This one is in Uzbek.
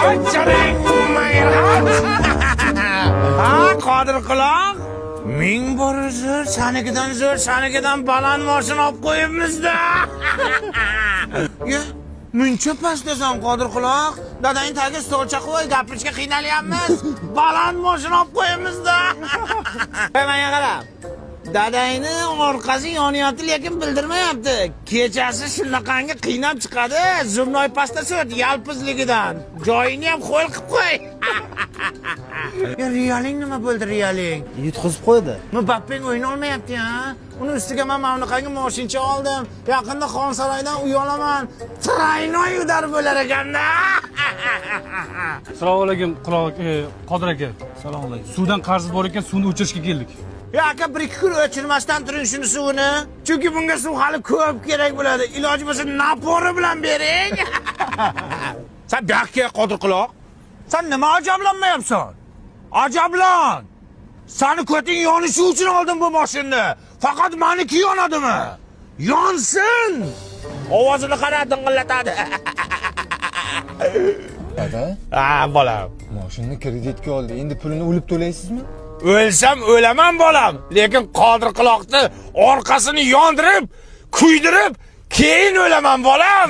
Joning Ha, Qodir quloq. Ming bor zo'r, sanikidan zo'r, sanikidan baland moshina olib qo'yibmiz-da. Ya, muncha past desam, Qodir quloq. Dadang tagi stolcha qo'y, gapirishga qiynalyapmiz. Baland moshina olib qo'yibmiz-da. Menga qarab. Dadangni orqasi yonyapti, lekin bildirmayapti. Kechasi shunaqangi qiynab chiqadi, зубной pasta surt yalpizligidan. Joyini ham ho'l qilib qo'y. Ya, Realing nima bo'ldi, Realing? Yutqizib qo'ydi. Mbappeng o'yin olmayapti ya. Uni ustiga men mana bunaqangi moshincha oldim. Yaqinda Xonsaroydan uy olaman. Тройной удар bo'lar ekanda. Assalomu alaykum, Quloq, Qodir aka. Assalomu alaykum. Suvdan qarz bor ekan, suvni o'chirishga keldik. Ya aka, bir ikki kun o'chirmasdan turing shuni suvini. Chunki bunga suv hali ko'p kerak bo'ladi. Iloji bo'lsa, напор i bilan bering. Sen bu yoqqa, Qodir quloq. Sen nima ajablanmayapsan? Ajablan. Sani ko'ting yonishi uchun oldim bu mashinani. Faqat maniki yonadimi? Yonsin. Ovozini qara, ding'illatadi. Dada, Ha, bolam. moshinani kreditga oldi. Endi pulini o'lib to'laysizmi? O'lsam o'laman, bolam, lekin Qodir quloqni orqasini yondirib, kuydirib, keyin o'laman, bolam.